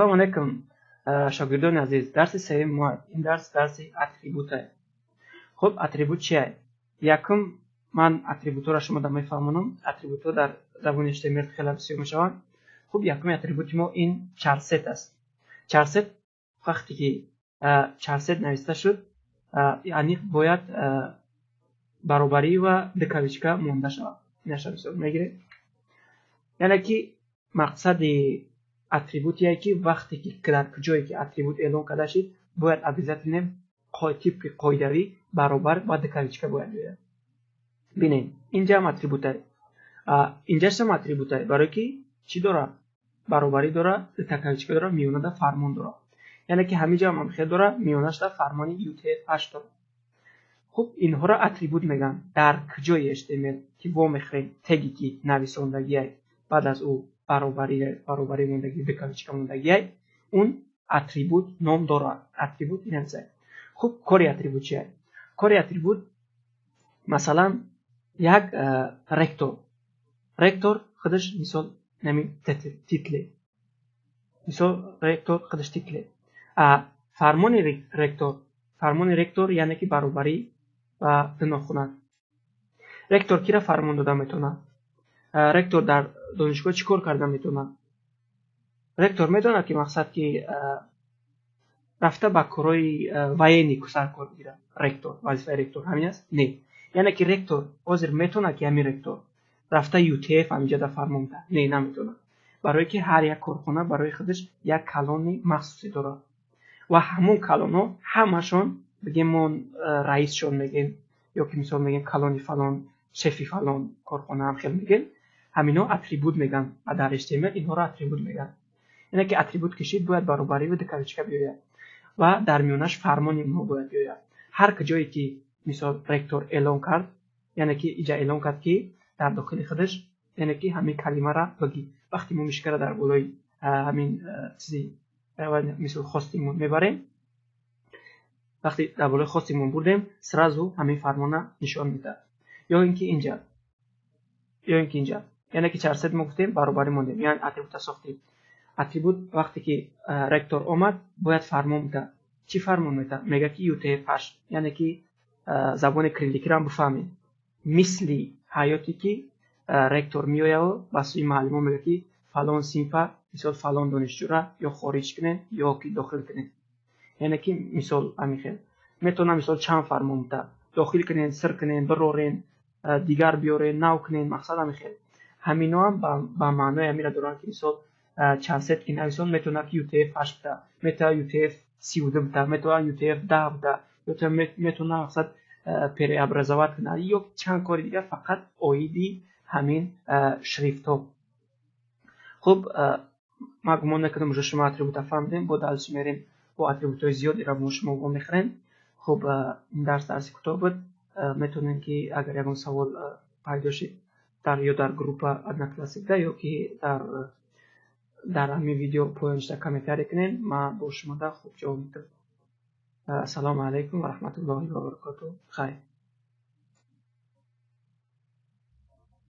Ассалому алайкум, шогирдони азиз. Дарси сеюми мо, ин дарс дарси атрибута. Хуб, атрибут чия? Якум, ман атрибутҳоро шумода мефаҳмонам. Атрибутҳо дар забони HTML хеле бисёр мешаванд. Хуб, якуми атрибути мо ин charset аст. Charset, вақте ки charset нависта шуд, аниқ бояд баробарӣ ва ду кавичка монда шавад. Инаша мисол мегирем. Яъне ки мақсади атрибутие ки вақте ки дар куҷое ки атрибут эълон карда шид, бояд обязательно тибқи қоидавӣ баробар ва ду кавичка бояд биёяд. Бинед, инҷаам атрибута, инҷашам атрибута, барое ки чӣ дора? Баробарӣ дора, дута кавичка дора, миёнада фармон дора. Яъне ки ҳамиҷаам ҳамхел дора, миёнашда фармони UTF-8 дора. Хуб, инҳоро атрибут мегӯянд. Дар куҷои HTML ки вомехӯрем, теги ки нависондагиай, баъд аз ӯ баробарӣ мондагӣ, ду кавичка мондагиай, он атрибут ном дорад. Атрибут ин аст. Хуб, кори атрибут чия? Кори атрибут, масалан, як ректор. Ректор худаш, мисол, нами title, мисол, ректор худаш title. Фармони ректор, фармони ректор, яъне ки баробарӣ ва ду нохунак. Ректор кира фармон дода метавонад? Ректор дар донишгоҳ чӣ кор карда метавонад? Ректор медонад ки мақсад ки рафта ба корҳои военный саркор бигирад. Ректор, вазифаи ректор ҳамин аст? Не. Яъне ки ректор ҳозир метавонад ки ҳамин ректор рафта UTF ҳаминҷода фармон диҳад? Не, наметавонад, барое ки ҳар як корхона барои худаш як калони махсусе дорад ва ҳамон калонҳо ҳамашон, бигем, мо раисшон мегем ё ки мисол мегем калони фалон, шефи фалон корхона ҳам хел мегем. Ҳаминҳо атрибут мегӯянд ва дар HTML инҳоро атрибут мегӯянд. Яъне ки атрибут кишид, бояд баробарӣ ва ду кавичка биёяд ва дар миёнаш фармони онҳо бояд биёяд. Ҳар куҷое ки, мисол, ректор эълон кард, яъне ки иҷа эълон кард ки дар дохили худаш, яъне ки ҳамин калимара бигӣ. Вақте мо мышкара дар болои ҳамин чизи, мисол, хостимон мебарем, вақте дар болои хостимон бурдем, сразу ҳамин фармона нишон медиҳад. Ё ин ки инҷа, ё ин ки инҷа, яъне ки charset мо гуфтем, баробарӣ мондем, яъне атрибута сохтем. Атрибут, вақте ки ректор омад, бояд фармон бидиҳад. Чӣ фармон медиҳад? Мегӯяд ки UTF-8, яъне ки забони кирилликиро ҳам бифаҳмем. Мисли ҳаёте ки ректор меояву ба сӯи муаллимон мегӯяд ки фалон синфа, мисол, фалон донишҷӯра ё хориҷ кунед, ё ки дохил кунед. Яъне ки, мисол, ҳамин хел метавонад, мисол, чанд фармон бидиҳад: дохил кунед, сир кунед, бирорен, дигар биёрен, нав кунед. Мақсад ҳамин хел. Ҳаминоам ба маънои ҳаминро доранд ки, мисол, charset ки нависон, метавонад ки UTF-8 бидиҳад, метавонад UTF-32 бидиҳад, метавонад UTF-10 бидиҳад, метавонад, мақсад, преобразовать кунад ё чанд кори дигар, фақат оиди ҳамин шрифтҳо. Хуб, ман гумон мекунам, уже шумо атрибута фаҳмидем. Бо дальше мерем, бо атрибутҳои зиёдеро мо шумо вомехӯрем. Хуб, ин дарс дарси кӯтоҳ буд. Метавонем ки агар ягон савол пайдо шид, дар ё дар группа Одноклассникда, ё ки дар ҳамин видео поёнишда комментарий кунед, ман бо шумода хуб ҷавоб медиҳам. Ассалому алайкум ва раҳматуллоҳи ва баракотуҳ. Хайр.